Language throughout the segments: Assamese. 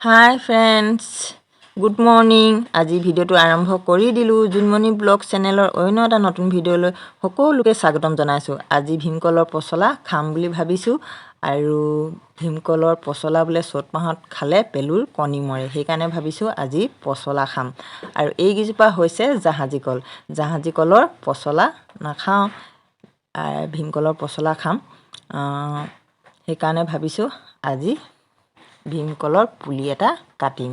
হাই ফ্ৰেণ্ডছ, গুড মৰ্ণিং। আজি ভিডিঅ'টো আৰম্ভ কৰি দিলোঁ। জোনমণি ব্লগ চেনেলৰ অন্য এটা নতুন ভিডিঅ'লৈ সকলোকে স্বাগতম জনাইছোঁ। আজি ভীমকলৰ পচলা খাম বুলি ভাবিছোঁ আৰু ভীমকলৰ পচলা বোলে চ'ত মাহত খালে পেলুৰ কণী মৰে, সেইকাৰণে ভাবিছোঁ আজি পচলা খাম। আৰু এইকেইজোপা হৈছে জাহাজী কল। জাহাজী কলৰ পচলা নাখাওঁ, ভীমকলৰ পচলা খাম। সেইকাৰণে ভাবিছোঁ আজি ভীমকলৰ পুলি এটা কাটিম।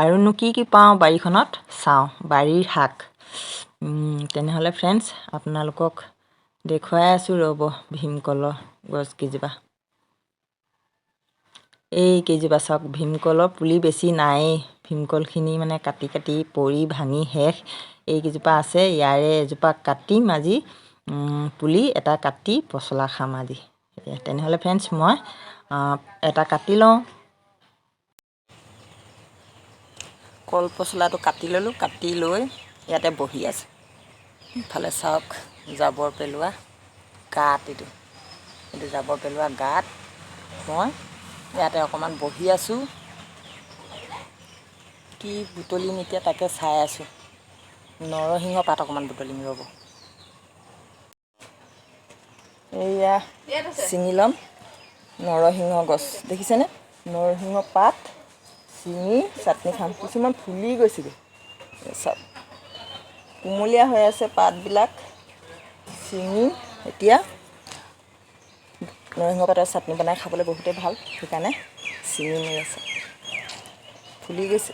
আৰুনো কি কি পাওঁ বাৰীখনত চাওঁ, বাৰীৰ শাক। তেনেহ'লে ফ্ৰেণ্ডছ, আপোনালোকক দেখুৱাই আছোঁ, ৰ'ব, ভীমকলৰ গছকেইজোপা। এই কেইজোপা চাওক, ভীমকলৰ পুলি বেছি নায়েই। ভীমকলখিনি মানে কাটি কাটি পৰি ভাঙি শেষ। এইকেইজোপা আছে, ইয়াৰে এজোপা কাটিম আজি। পুলি এটা কাটি পচলা খাম আজি। তেনেহ'লে ফ্ৰেণ্ডছ, মই এটা কাটি লওঁ। কল পচলাটো কাটি ল'লোঁ, কাটি লৈ ইয়াতে বহি আছোঁ। ইফালে চাওক, জাবৰ পেলোৱা গাঁত এইটো। এইটো জাবৰ পেলোৱা গাঁত। মই ইয়াতে অকণমান বহি আছোঁ। কি বুটলিম এতিয়া তাকে চাই আছোঁ। নৰসিংহ পাত অকণমান বুটলিম, ৰ'ব। এইয়া ছিঙি ল'ম নৰসিংহ গছ, দেখিছেনে? নৰসিংহ পাত ছিঙি চাটনি খাম। কিছুমান ফুলি গৈছেগৈ, চাওক, কুমলীয়া হৈ আছে পাতবিলাক। ছিঙি এতিয়া নৰসিংহ পাতৰ চাটনি বনাই খাবলৈ বহুতেই ভাল, সেইকাৰণে ছিঙি লৈ আছে। ফুলি গৈছে।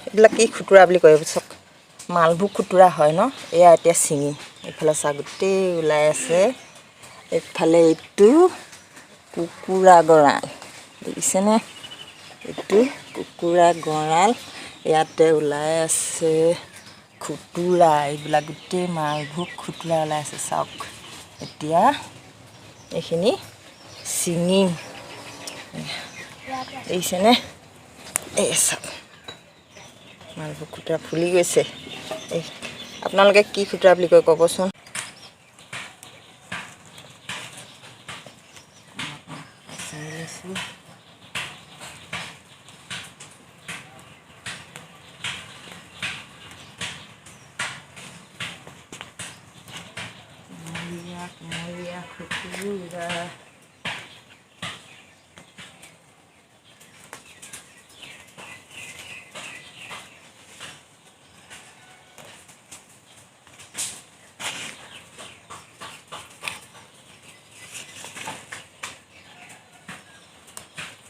এইবিলাক কি খুতুৰা বুলি কয় চাওক, মালভোগ খুতুৰা হয় ন? এয়া এতিয়া ছিঙি। এইফালে চাওক, গোটেই ওলাই আছে। এইফালে এইটো কুকুৰা গঁৰাল, দেখিছেনে? এইটো কুকুৰা গঁৰাল। ইয়াতে ওলাই আছে খুতুৰা। এইবিলাক গোটেই মালভোগ খুতুৰা ওলাই আছে, চাওক। এতিয়া এইখিনি ছিঙিম, দেখিছেনে? এই চাওক, মালভোগ খুতুৰা ফুলি গৈছে। এই আপোনালোকে কি খুতুৰা বুলি কয় ক'বচোন। ছিঙি লৈছোঁ। কুমলীয়া কুমলীয়া খুতুৰা।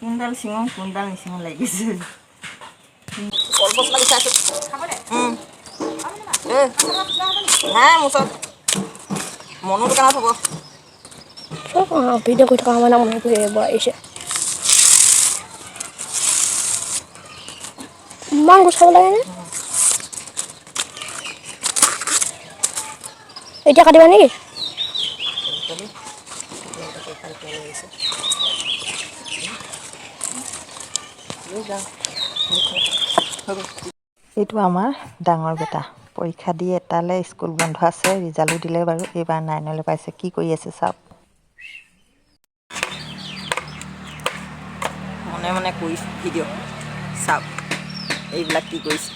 কোনডাল চিঙো কোনডাল নিচিঙো লাগিছে। কল পচলা বিচাৰিছোঁ। নাই মোৰ ওচৰত, মনো দোকানত হ'ব। ভিডিঅ' কৰি থকা সময়ত মনত পৰিব আহিছে। ইমান গুচাব লাগেনে? এতিয়া কাটিবা নেকি? এইটো আমাৰ ডাঙৰ বেটা, পৰীক্ষা দি এটালে, স্কুল বন্ধ আছে। ৰিজাল্টো দিলে বাৰু, এইবাৰ 9লৈ পাইছে। কি কৰি আছে চাওক। মনে মনে কৰিছোঁ ভিডিঅ'। চাওক, এইবিলাক কি কৰিছে।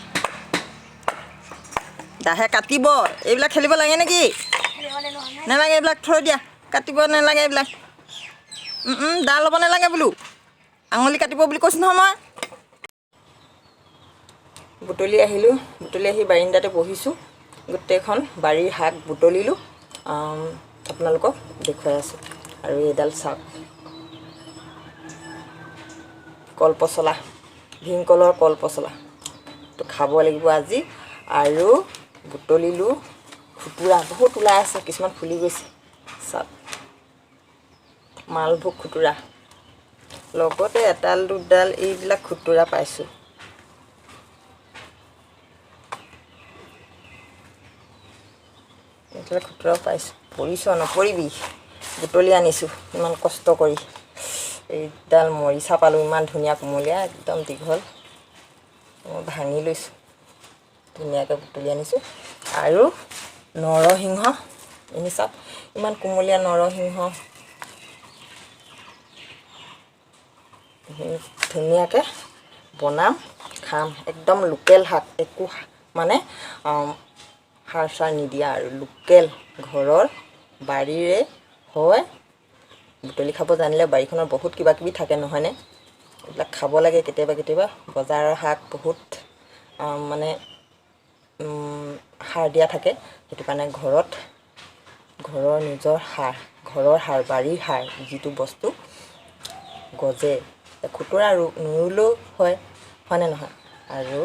দাহে কাটিব। এইবিলাক খেলিব লাগে নেকি? নালাগে, এইবিলাক থৈ দিয়া। কাটিব নালাগে এইবিলাক। দা ল'ব নালাগে বোলো, আঙুলি কাটিব বুলি কৈছোঁ নহয় মই। বুটলি আহিলোঁ। বুটলি আহি বাৰিন্দাতে বহিছোঁ। গোটেইখন বাৰীৰ শাক বুটলিলোঁ, আপোনালোকক দেখুৱাই আছোঁ। আৰু এইডাল চাওক, কল পচলা, ভীমকলৰ কল পচলা তো খাব লাগিব আজি। আৰু বুটলিলোঁ খুতুৰা, বহুত ওলাই আছে, কিছুমান ফুলি গৈছে, চাওক, মালভোগ খুতুৰা। লগতে এডাল দুডাল এইবিলাক খুতুৰা পাইছোঁ। এইবিলাক খুতুৰাও পাইছোঁ। পৰিছ, নপৰিবি। বুটলি আনিছোঁ ইমান কষ্ট কৰি। এইডাল মৰিচা পালোঁ, ইমান ধুনীয়া কুমলীয়া, একদম দীঘল। মই ভাঙি লৈছোঁ, ধুনীয়াকৈ বুটলি আনিছোঁ। আৰু নৰসিংহ এনে চাওক, ইমান কুমলীয়া নৰসিংহ। ধুনীয়াকৈ বনাম খাম, একদম লোকেল শাক, একো মানে সাৰ চাৰ নিদিয়া আৰু লোকেল ঘৰৰ বাৰীৰে হয়। বুটলি খাব জানিলে বাৰীখনৰ বহুত কিবা কিবি থাকে নহয়নে? এইবিলাক খাব লাগে কেতিয়াবা কেতিয়াবা। বজাৰৰ শাক বহুত মানে সাৰ দিয়া থাকে, সেইটো কাৰণে ঘৰত ঘৰৰ নিজৰ সাৰ, ঘৰৰ সাৰ, বাৰীৰ সাৰ যিটো বস্তু গজে, খুতুৰা নুৰুলেও হয়, হয়নে নহয়? আৰু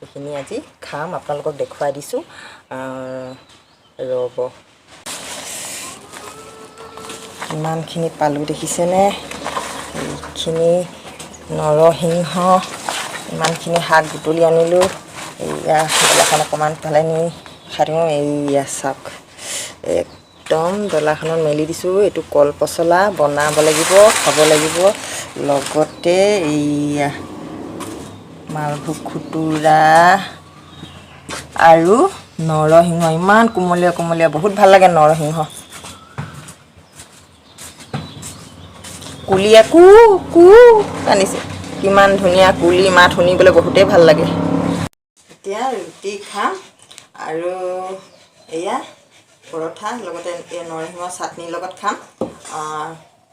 এইখিনি আজি খাম, আপোনালোকক দেখুৱাই দিছোঁ। ৰ'ব, কিমানখিনি পালোঁ দেখিছেনে? এইখিনি নৰসিংহ, ইমানখিনি শাক বুটলি আনিলোঁ। এইয়া ডলাখন অকণমান পালে নি খাই দিওঁ। এইয়া চাওক, একদম ডলাখনত মেলি দিছোঁ। এইটো কল পচলা বনাব লাগিব, খাব লাগিব। লগতে এইয়া মালভোগ খুতুৰা আৰু নৰসিংহ, ইমান কোমলীয়া কোমলীয়া, বহুত ভাল লাগে নৰসিংহ। কুলিয়ে কু কু কান্দিছে, কিমান ধুনীয়া কুলি মাত শুনিবলৈ বহুতেই ভাল লাগে। এতিয়া ৰুটি খাম আৰু এয়া পৰঠা, লগতে এই নৰসিংহ চাটনিৰ লগত খাম।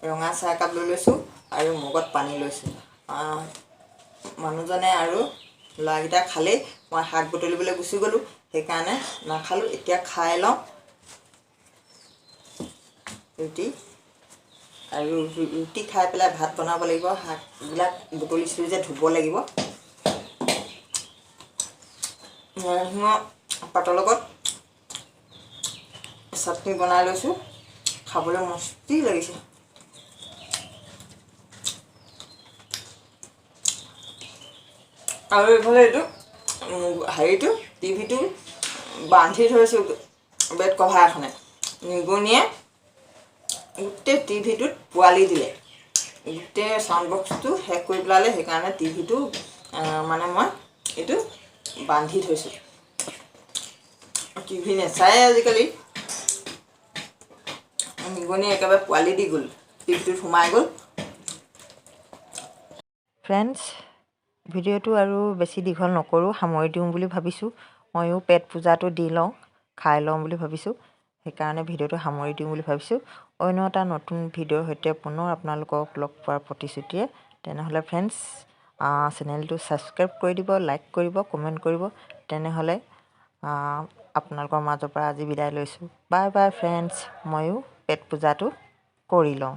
ৰঙা চাহ একাপ লৈ লৈছোঁ আৰু মগত পানী লৈছোঁ। মানুহজনে আৰু ল'ৰাকেইটা খালেই, মই শাক বুটলিবলৈ গুচি গ'লোঁ, সেইকাৰণে নাখালোঁ। এতিয়া খাই লওঁ ৰুটি, আৰু ৰুটি খাই পেলাই ভাত বনাব লাগিব। শাকবিলাক বুটলিছিলোঁ যে ধুব লাগিব। নৰসিংহ পাতৰ লগত চাটনি বনাই লৈছোঁ, খাবলৈ মস্তি লাগিছে। আৰু এইফালে এইটো হেৰিটো টিভিটো বান্ধি থৈছোঁ বেড কভাৰ এখনে। নিগনিয়ে গোটেই টিভিটোত পোৱালি দিলে, গোটেই চাউণ্ড বক্সটো শেষ কৰি পেলালে। সেইকাৰণে টিভিটো মানে মই এইটো বান্ধি থৈছোঁ। টিভি নেচায়ে আজিকালি, নিগনি একেবাৰে পোৱালি দি গ'ল, টিভিটোত সোমাই গ'ল। ফ্ৰেণ্ডছ, ভিডিঅ'টো আৰু বেছি দীঘল নকৰোঁ, সামৰি দিওঁ বুলি ভাবিছোঁ। ময়ো পেট পূজাটো দি লওঁ, খাই লওঁ বুলি ভাবিছোঁ, সেইকাৰণে ভিডিঅ'টো সামৰি দিওঁ বুলি ভাবিছোঁ। অন্য এটা নতুন ভিডিঅ'ৰ সৈতে পুনৰ আপোনালোকক লগ পোৱাৰ প্ৰতিশ্ৰুতিৰে। তেনেহ'লে ফ্ৰেণ্ডছ, চেনেলটো ছাবস্ক্ৰাইব কৰি দিব, লাইক কৰিব, কমেণ্ট কৰিব। তেনেহ'লে আপোনালোকৰ মাজৰ পৰা আজি বিদায় লৈছোঁ। বাই বাই ফ্ৰেণ্ডছ, ময়ো পেট পূজাটো কৰি লওঁ।